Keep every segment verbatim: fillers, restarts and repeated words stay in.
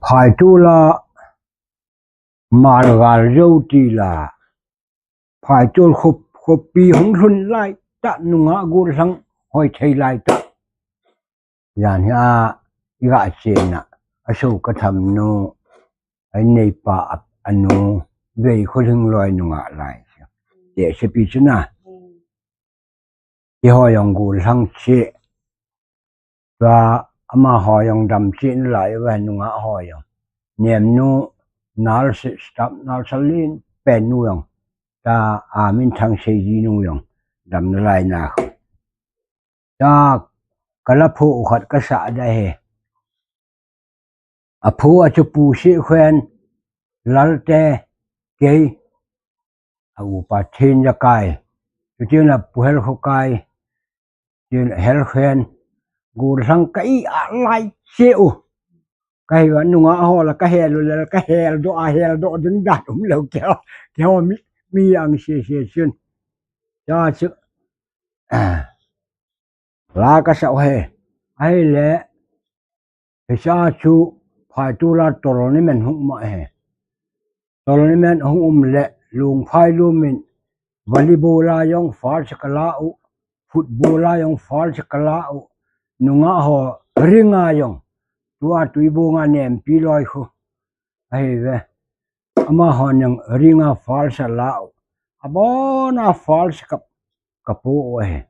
Phaitol a malgal jou tila, Phaitol khop, khopi hung lhun lai tah, nungah gollhang hoi thei lai tah. Jan hi a, i ga chen a, a so ka tham nu, a neipa a, a nu, Veikholhing loi nungah lai. Te se pi chu na. Kihoi jong gollhang cheh. Tua amaho jong dam cheh nalai uve, nungah ho jong. Nemnu Nalse, staff Nalse len pen nu jong. Tua a min Thangseiji nu jong dam nalai na khu. Tua ka la phu u khat ka sa da he. A phu a chu Pu Sehkhen, Lalte, kei, a upa Thenjakai, chuti na Pu Helkhokai, tin Helkhen, gollhang ka i a lai cheh u. Ka hi a nungah ho la ka hel u le, ka hel doh a, hel doh ding dan um lou kei, kei mi, mi ang se se chun. Tua chu, la ka sa u he. Ahile, hiche chu Phaitol a tournament hung um ahi. Tournament hung um le, Lungphai lum in volleyball a jong first ka la u, football a jong first ka la u, nungah ho ring a jong, tua Tuibong a nempi loi khu ahi ve. Amaho jong ring a first a la u, abon a first ka, ka pu u ahi.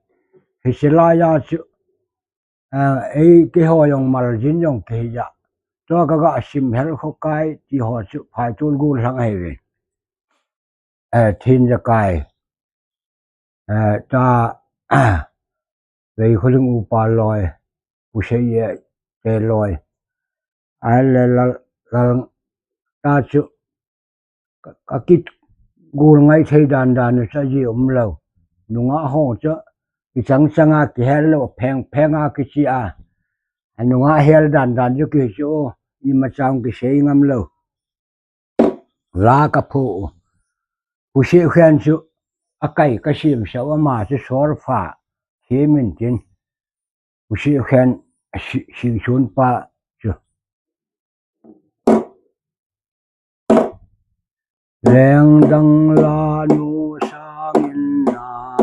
Hiche lai a chu, eh, ei keiho jong maljin jong kei ja. Tua ka ga sim Helkhokai ti ho chu Phaitol gollhang ahi ve. Eh, Thenjakai. Eh, tua, Veikholhing upa loi, Pu Seije te loi. Ahile lal, lal, tua chu ka, ka kigol ngai thei dan dan u chu aji um lou. Nungah ho chu kichang chang a kihel lou, pheng pheng a kichi a. A nungah hel dan dan chu kichi u, imacha kisei ngam lou. La ka phu u. Pu Sehkhen chu a kai ka sim sa u, ama chu solfa, khi min tin. Pu Sehkhen, a si, Singsun pa chu. Lengdang la nu sangin na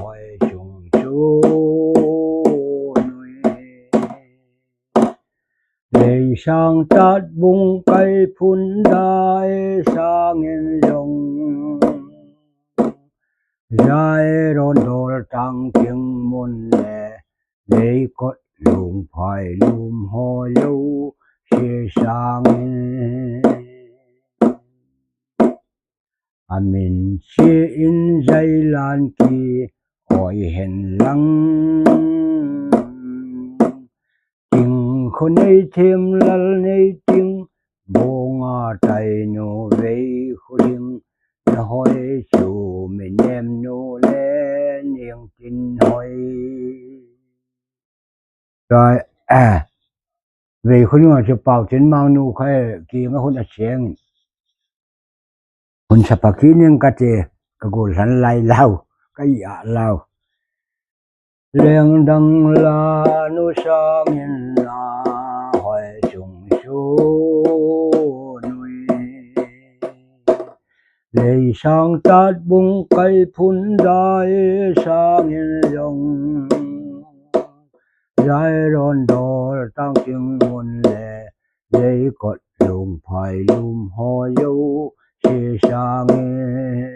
hoi chung chu nui. Leisang tat bung kai phun dai sangin jong. Jairon dol tang ting mun le, leikot lungphai lum ho jouse sangin. Amin che in Jailan ki oi hen lang. Ting kho nei them lal nei ting, bong a tai nu Veikholhing, na hoi chu mi nem nu le ningtin hoi. Tua, eh, Veikholhing a chu Pau Tin Mang nu kha, eh, kinga hun a cheng. Hun sapa kit ning kate, ka gollhang lai lou, ka i a lou. Lengdang la nu sangin na hoi chung chu nui. Leisang tat bung kai phun dai sangin jong. Jairon dol tang ting mun le, leikot lungphai lum ho jouse sangin.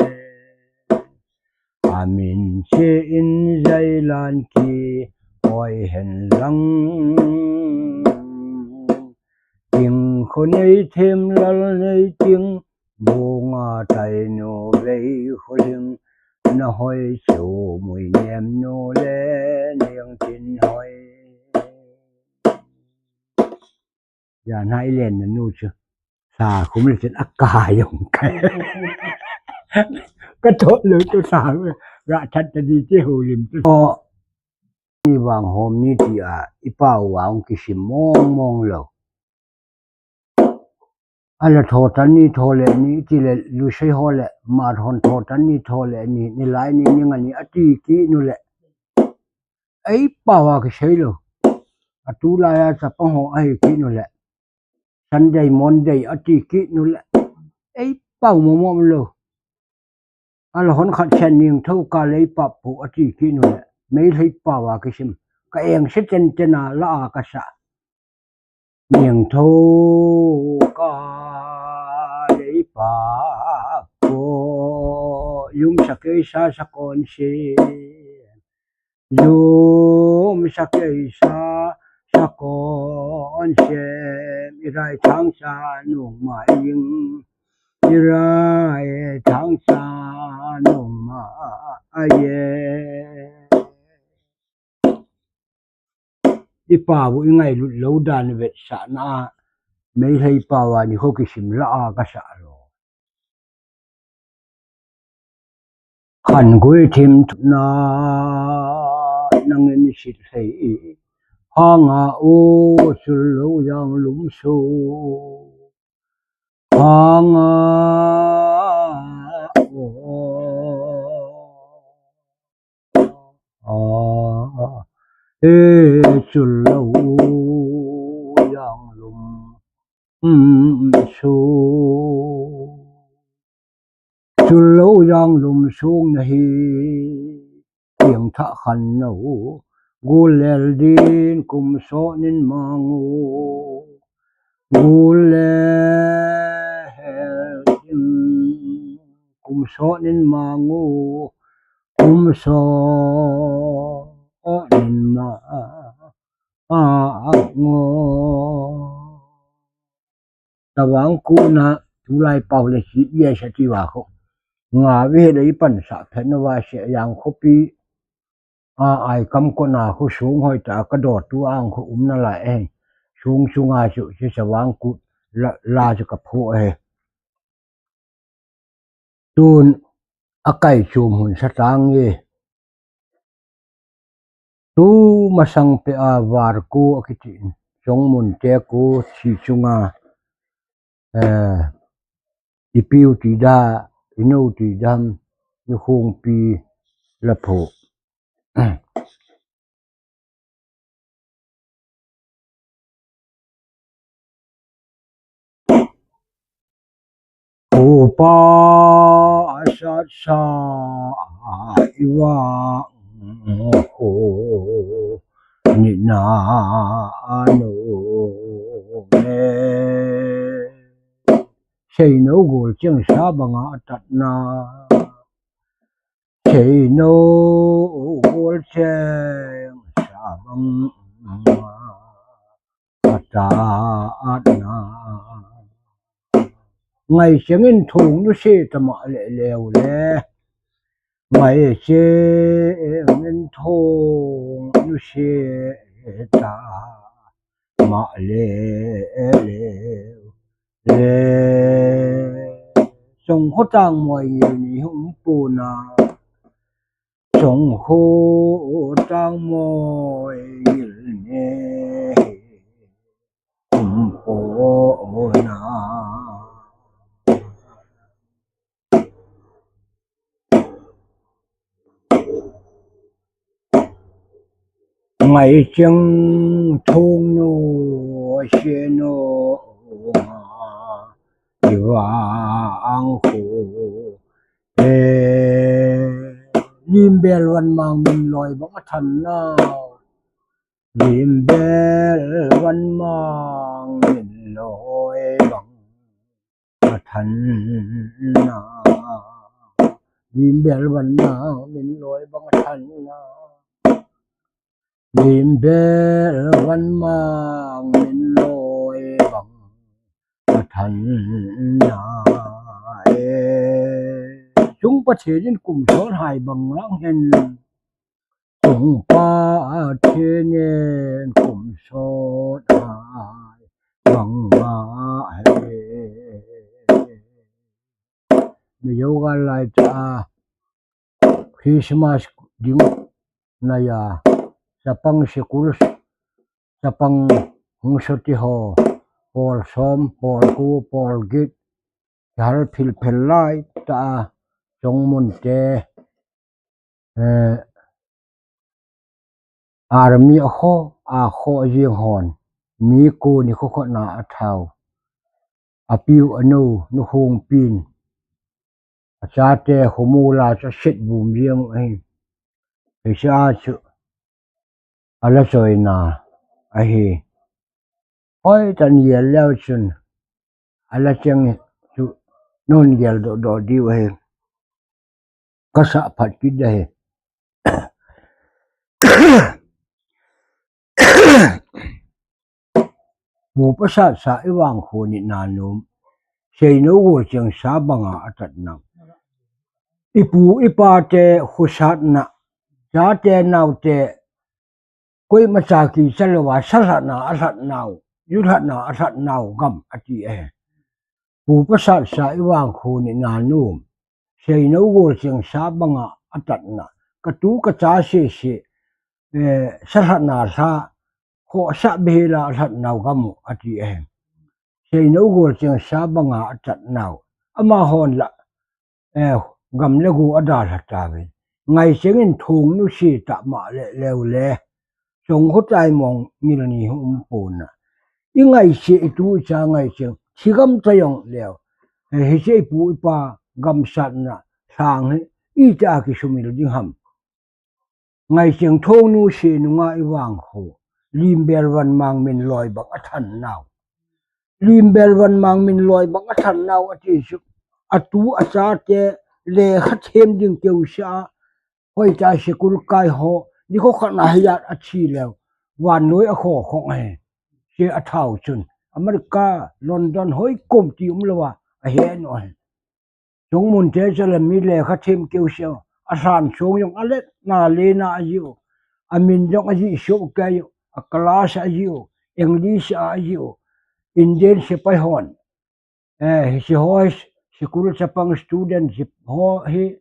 Amin che in Jailan ki oi hen lang. Ting kho nei them lal nei ting, bong a tai nu Veikholhing, na hoi chu mi nem nu le ningtin hoi. Jan hi i len na nu chu. Sa khum le chun a ka jong kai. Ka thot lou chu sa ga that ta di che ho lim chu. O, ni vang hom ni ti a, i pau vang kisim mong mong lou. A la tho tan ni tho le ni ti le lusei ho le, ma thon tho tan ni tho le ni, ni lai ni, ni nga ni a ti kit nu le. Ei pau a kisei lou. A tulai a chapang ho ahi kit nu le. Sunday, Monday ati kit nu le, ei pau momo lou. Ala hon khat sen ningtho ka lei pap pu ati kit nu le, Meitei pau a kisim. Ka eng se ten ten a la a ka sa. Ningtho ka lei pap pu, yum sa kei sa sa kon se. Yum sa kei sa, sa kon sem, i rai thang sa nung ma ing, i rai thang sa nung ma a ye. I pau i ngailut lou dan vetsahna, Meitei pau a nikho kisim la a ka sa lou. Khan gui thim thuna nangin sit thei i hanga u sul lou yang lum su. Hanga u a e sul lou yang lum su. Sul lou yang lum sung na hi, piang tha khan lou, gul lel din kum so nin mang u. Gul lel din kum so nin mang u, kum so nin mang u. Chavang Kut na tulai pau le C B S a ti va kho. Nga ve le i pan sa phen na va se yang kho pi. A ai kam ko na kho sung hoi ta ka do tu ang kho um na la e. Sung sung a su se Chavang Kut la, la su ka pho e. Tun a kai chum hun sa tang e. Tu masang pe a var ku a kiti. Song mun te ku chi chunga. Eh, i piu ti da, i no ti dam, i khung pi la pho. Upa asat sa iwa ho ni na anu me. Seino gol cheng sa banga atatna. Seino gol cheng sa banga atatna. Ngai chengin thung nu se tama le leu le. Ngai chengin thung nu se tama le leu le. Song kho tang moi ni hum puna. Song kho tang moi ni hum puna. Ngai cheng thung nu se nu nga i vang khu e. Lim bel van mang min loi bang a than na. Lim bel van mang min loi bang a than na. Lim bel van mang min loi bang a than na. Lim bel van mang min loi bang a than na e. Chung Pathen in kum sot hai bang lang hen. Chung Pathen in kum sot hai bang lang hen. Mi yoga lai ta Christmas ding na ya. Chapang sikul, chapang hung soti ho, pol som, pol ku, pol git, hal phil phel lai ta, song mun te, eh, army a kho, a kho jing hon, mi ku ni kho kho na a thau. apiu anu, nu hung pin, achate khomula chu aset bum jeng ahi. Hiche a chu ala choina ahi. Hoitah in gel leu chun, ala cheng chu nahung gel doh doh diu ahi. Kasah phat kit ahi. Pu Pasatsa i vangkho nina nom, Seino Golcheng sa banga atatna. I pu i pa te khosatna, chate naote, koima cha kicha louva, sa lhatna alhatnau, ju lhatna alhatnau gam ati e. Pu Pasatsa i vangkho nina nom, Seino Golcheng sa banga atatna, katu kacha sese, eh, sa lhatna lha, khohsah behseh la alhatnau gam u ati e. Seino Golcheng sa banga atatnau, amahon la, eh, gam le go adalha tauve. Ngaicheng in thong nu se tama le leu le, chong kho tai mong ngil ni hung um pon a. I ngaiche, i tu i cha ngaicheng, thigam ta jong leu, eh, hiche i pu i pa gamsatna lhang hi, itih a kisumil ding ham. Ngaicheng thong nu se nunga i vangkho, Limbel Vanmang min loi bang athan nau. Limbel Vanmang min loi bang athan nau ati chu, atu achate lekha them ding keu sa, hoitah a sikul kai ho, nikho khat na hijat athi leu, vannoi akho khong ahi. Hiche athau chun, America, London, hoi kom ti um louva ahe nau ahi. Chongmun te chu la mi lekha them keu se, alhan song jong alet na le na ajiu, amin jong ajih soh kei u, a class ajiu, English a ajiu, Indian sepai hon. Eh, hiche ho hi, sikul chapang student hi ho hi,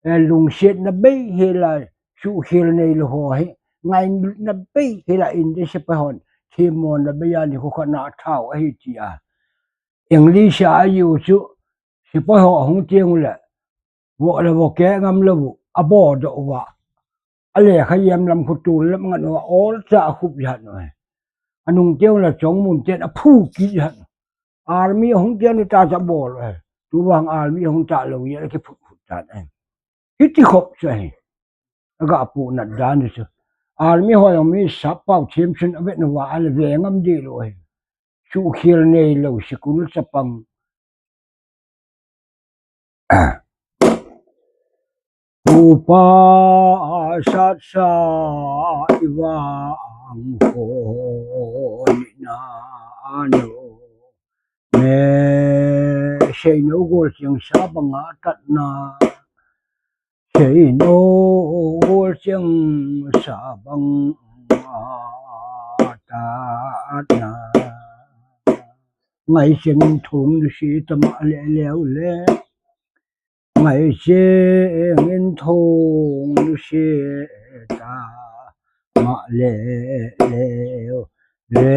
eh, lungsetna bei hela, suhkhel neilou ho hi, ngailutna bei hela Indian sepai hon themmona bei a nikho khat na athau ahi tia. English a ajiu chu, sepai ho ahung teng ule, vo le vo keh ngam lou u, abo doh uva. Alekha jem lam khu tul lam ngat uva, olcha akhup jat u ahi. Anung teng ule chongmun ten aphu kit jat u. Army ahung teng u ta cha bol u ahi. Tuvang army ahung ta lou jeh a kiphut phut tan ahi. Hiti khop chu ahi. Aga pu nat dan chu. Army ho jong mi sap pau them chun avet uva ale ve ngam deh lou ahi. Suhkhel neilou sikul chapang. Pu Pasatsa i vangkho nina nom, Seino Golcheng sa banga atatna. Seino Golcheng sa banga atatna. Ngaicheng in thong nu se tama le leu le. Ngaicheng in thong nu se tama le leu le.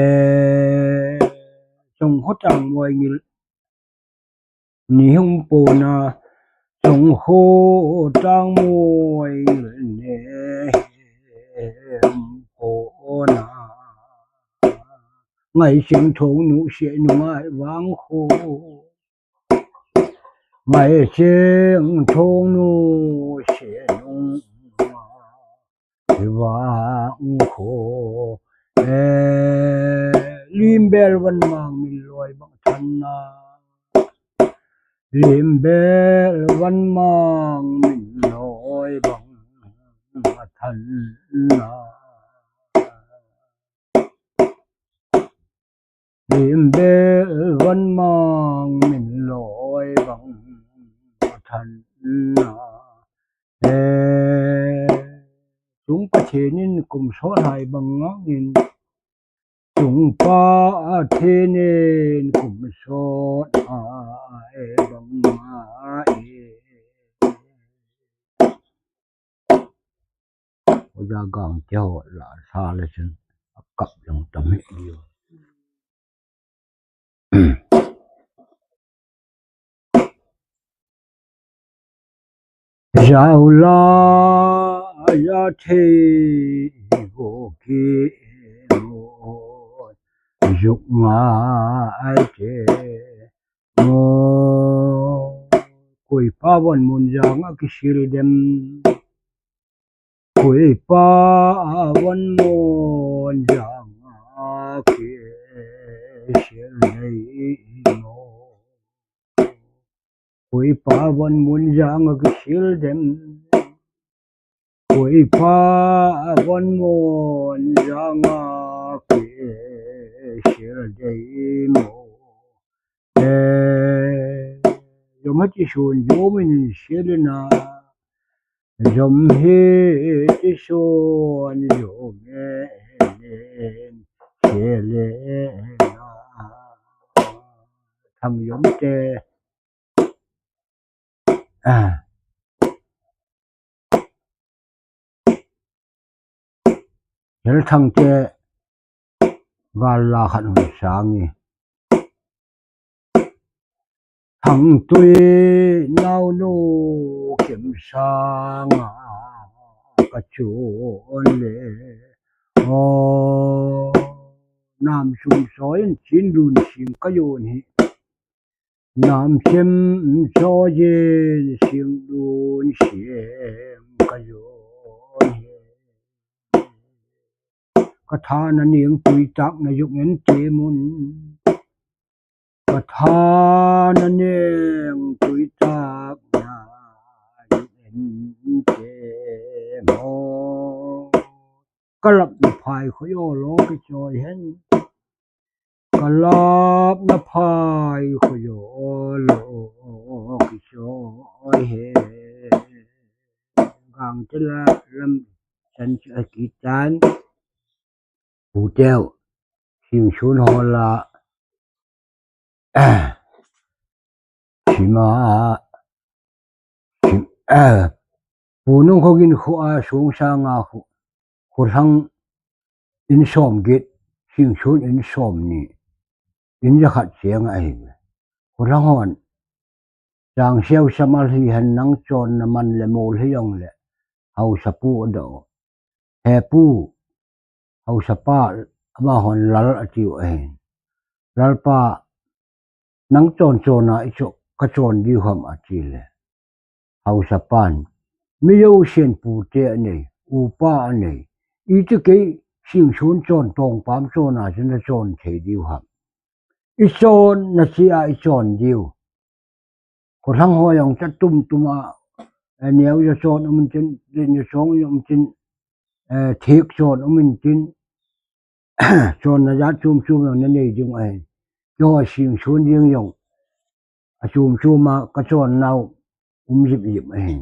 Chong kho tang moi ngil ni hung pon a, chong kho tang moi ngil ni hung pon a. Ngaicheng thong nu se nunga i vangkho. Ngaicheng thong nu se nunga i vangkho. Eh, Limbel Vanmang min loi bang thanna. Limbel Vanmang min loi bang thanna. Limbel Vanmang min loi bang thanna. Eh, Chung Pathen in kum sot hai bang ngang in, Chung Pathen in kum sot hai bang ngang in. Oja gang te ho la sa le chun akap jong tam hi. Jaula ya thei vo ki mo juk ngai te. Koipa von mun jang a kisil dem. Koipa von mun jang a kisil dem. Koipa von mun jang a kisil dem. Koipa von mun jang a kisil dem. Jom hiti sun jom in silna. Jom hiti sun jom in silna. Thang jom te. Hel thang te. Gal la khat hun sang e. Thangtui naunu kem sanga ka chun le. Nam sum soin chin dun sing ka jon hi. Nam sum soin chin dun sing ka jon hi. Ka tha na ning tui tak na juk en te mun. Ka tha na ning tui tak na juk en te mun. Ka lap na phai kho yo lo ki choi hen. Ka lap na phai kho yo lo ki choi hen. Gang te la lam chan chu a kitan. Pu teu, sing sun ho la, sima, sim, Pu Nung Khogin khu a sung sanga khu, khu hlang in som git, sing sun in som ni, in ja khat siang a hi. Khu hlang hon, Chang siau samal hi hen nang chon na man le mol hi jong le. Hausa pu a do. He pu. Hausa pa ama hon lal a tiu a hin. Lal pa nang chon chon a i cho ka chon diu ham a ti le. Hausa pan. Mi yo sien pu te a nei. U pa a nei. I ti kei sing sun chon tong pam chon a chun a chon thei diu ham. I chon na si a i chon diu. Khothang ho jong cha tum tum a, eh, neo ja chon um tin, din ja chon um tin, eh, thik chon um tin, chon na ja chum chum jong na nei ding ahi. Keiho sing sun ding jong, a chum chum a ka chon nau um jip jip ahi.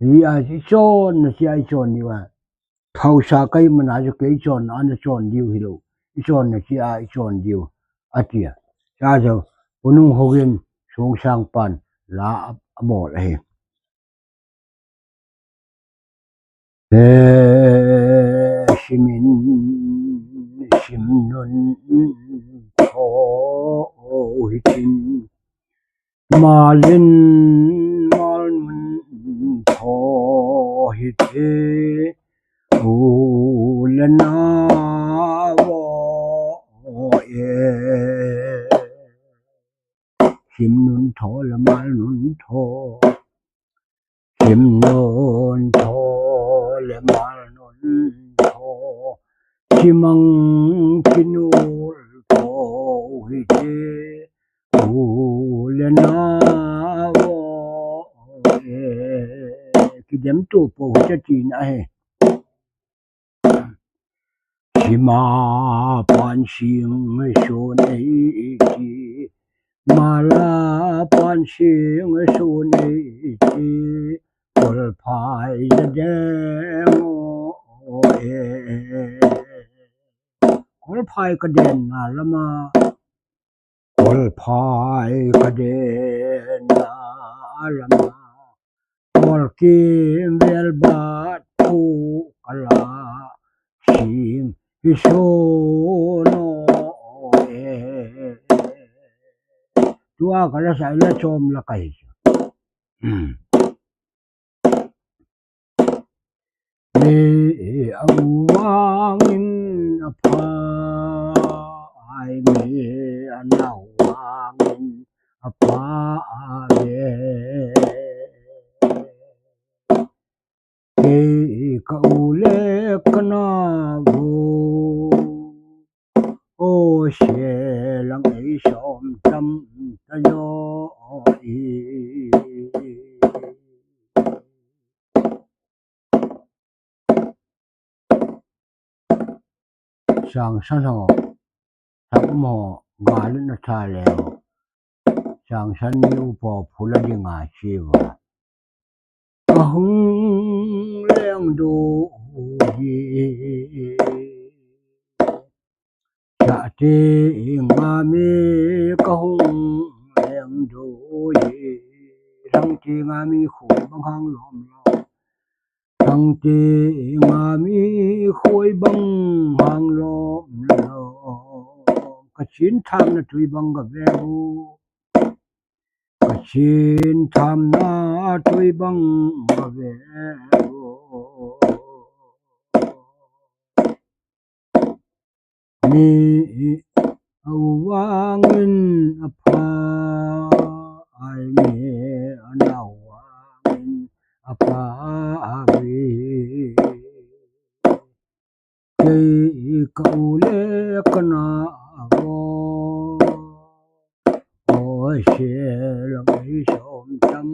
Hi a, i chon na si a i chon diu a. Hausa kai mana jo kei chon na na chon diu hi lo. I chon na si a i chon diu. A tia. Cha jo, Pu Nung Khogin sung sang pan la a, a mol ahi. He simin, sim nun, tho hi tin. Malin, mal nun tho hi te, u le nao e. Sim nun tho le mal nun tho. Sim nun tho le mal nun tho. Simang kinul tho hi te. U le nao e. Kidem tu po hi te tina he. Sima pan sing sun ei ti. Mala pan sing sun ei ti. Kol phai ja deng o e. Kol phai ka den na lama. Kol phai ka den na lama. Kol kim vel bat pu ka la. Sing hi sun o e. Tua ka la sai la chom la kai. Mi a u vangin a phai, mi a nao vangin apa ave. Kei ka u le ka nao o, se lang ei som tam ta jo i. Sangsan ho, thak mo, galut na tha leo. Sangsan ni upo phula dinga siva. Ka hung leng du hi. Sa ti nga mi ka hung leng du hi. Thang ti nga mi khu bang hang lom lom. Thang ti nga mi khoi bang hang lom lom. Ka chin tham na tui bang ka ve u. Ka chin tham na tui bang ka ve u. Mi a u vangin a pha, ai mi a nao vangin a pha a vi. Kei ka u le ka nao, oi se lang ei som tam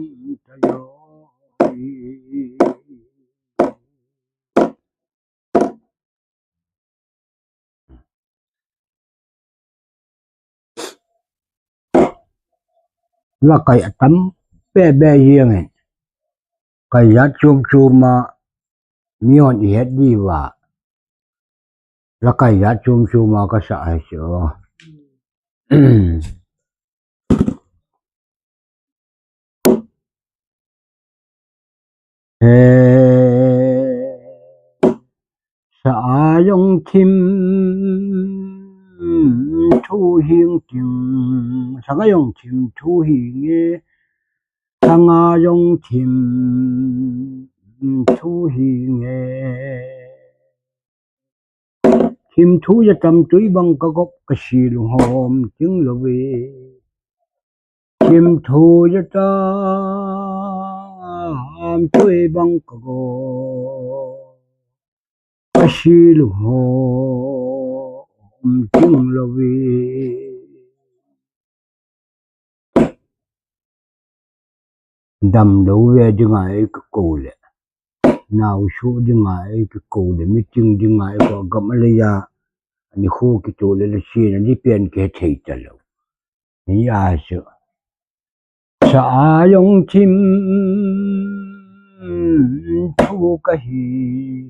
ta jo i. Lakai atam pe be jeng in. Kai jat chum chum a mi hon i het di va. Lakai jat chum chum a ka sa ai chu. He, sa a jong thim thu hing ting, sa a jong thim thu hing e, sa a jong thim thu hing e. Thim thu ja tam tui bang ka gop ka si lunghom ting lou ve. Thim thu ja tam tui bang ka gop ka si lunghom ting lou ve. Damlou ve dinga ei kikou le, naosoh dinga ei kikou le, meeting dinga ei kou gam a lei a, ani khu kitoh le le sin ani pen kithei talou. Ni a chu. Sa a jong thim thu ka hi,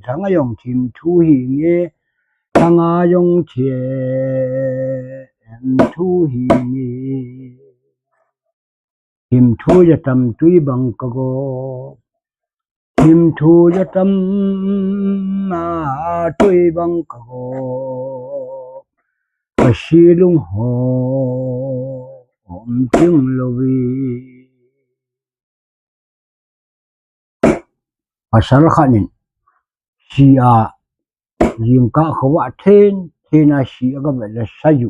thang a jong thim thu hi nge, thang a jong thim thu hi nge. Thim thu ja tam tui bang ka gop. Thim thu ja tam a tui bang ka gop. Ka si lunghom ting lou ve. Pasal khat in si a jingkah khovah then then a si a ka vet le sayu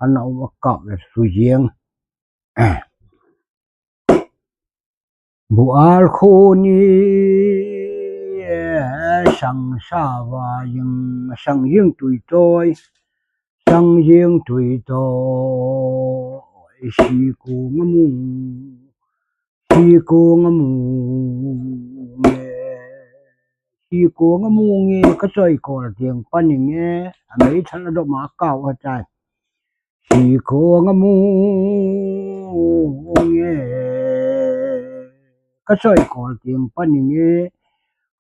ana um a kap le su jeng. Bual khu ni sang sa va jing sang jing tui toi. Sang jing tui toi si kong a mung. Si kong a mung e. Si kong a mung e ka choi kol tiang pan ing e. A mei thal a dom a kau a chai. Si kong a mung e. Ka choi kol tiang pan ing e.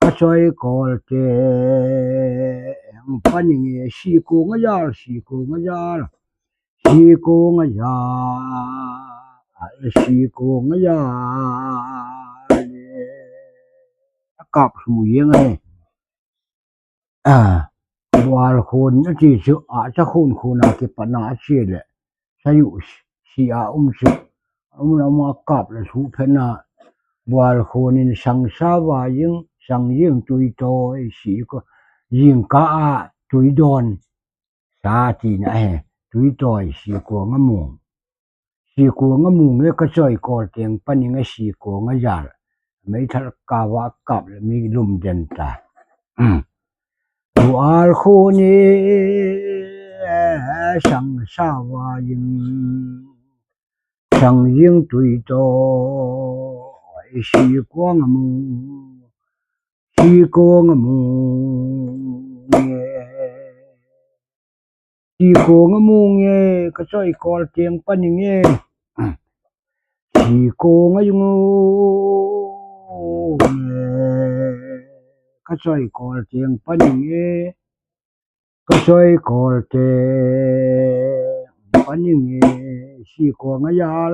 Ka choi kol tiang pan ing e. Si kong a jal, si kong a jal. Si kong a jal, si kong a jal. A kap su jeng e. A, bual khun a ti chu a cha khun khun a kipat na a chi le. Sayu si a um chu. Um na ma kap le su phen a. Bual khun in sang sa va jing, sang jing tui toi si ko. Jingkah a tui don. Sa ti na he, tui toi si kong a mung. Sikong a mung e, ka choi kol teng paning e, sikong a jal. Meithal kava kap le mi lum den ta. Tual khuni sang sawa jing, sang jing tui to, sikong a mung, sikong a mung e. Sikong a mung e, ka choi kol teng paning e. Sikong a jung e, ka choi kol teng paning e. Ka choi kol teng paning e. Sikong a jal,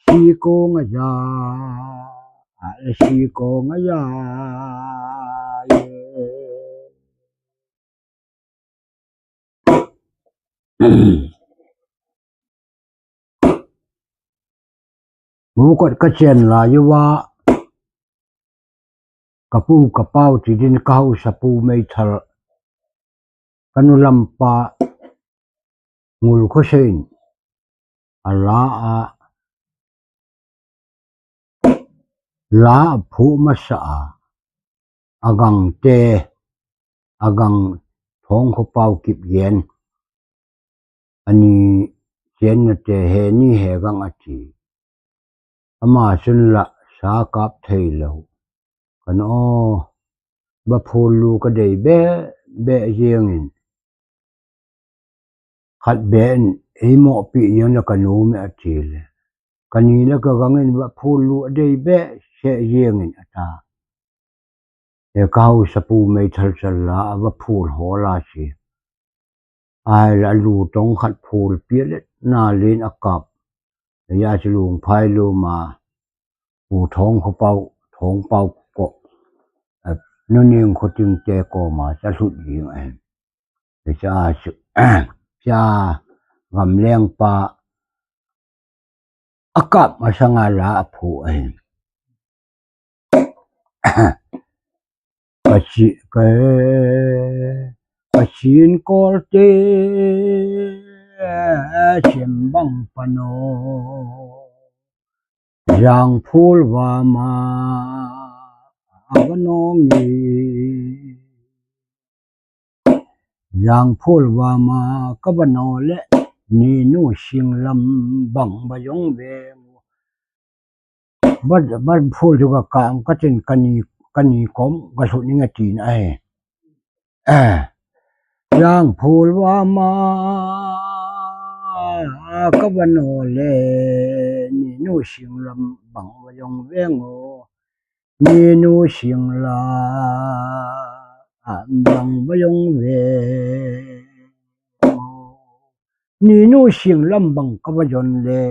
sikong a jal, sikong a jal e. Mukot ka chen lai uva, ka pu ka pau ti din ka hausa pu meithal, ka nu lampa Ngulkhosein a la a, la a phu masa a, a gang te, a gang Thongkhopau Kipgen, ani chenna te he ni he gang ati. Ama chun la sa kap thei lou. Kan o, ba phul lu ka dei be, be jeng in. Khat be in, ei mo pi jeng la ka nu me ati le. Ka ni la ka gang in ba phul lu a dei be, se jeng in ata. E ka hausa pu meithal chal la, a va phul ho la si. Ai la lu tong khat phul pi le, na lin a kap. Ya chi lung phai lu ma, pu Thongkhopau, Thongpau ko. E, nu ning kho ting te ko ma, cha lut jing a. E cha chu, cha gam leng pa, a kap masang a la a phu ahi. Ka chi, ka, ka chin kol te, chin bang pano. Jang phul va ma, a va nong e. Jang phul va ma ka va no le, ni nu sing lam bang va jong ve. Ba, ba phul ju ka kam ka tin ka ni, ka ni kom ka lut ning a tin ai. Jang phul va ma ka va no le, ni nu sing lam bang va jong ve ngo. Ni nu sing lam bang va jong ve. Ni nu sing lam bang ka va jon le.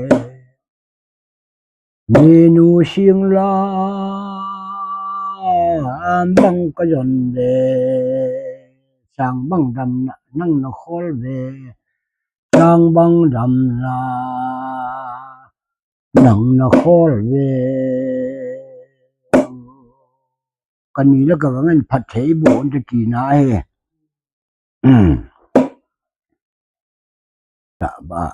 Ni nu sing lam bang ka jon le. Sang bang dam na, nang na khol ve. Sang bang dam na, nang na khol ve. Ka ni la ka gang in phat thei bo un te ki na he. Ta ba,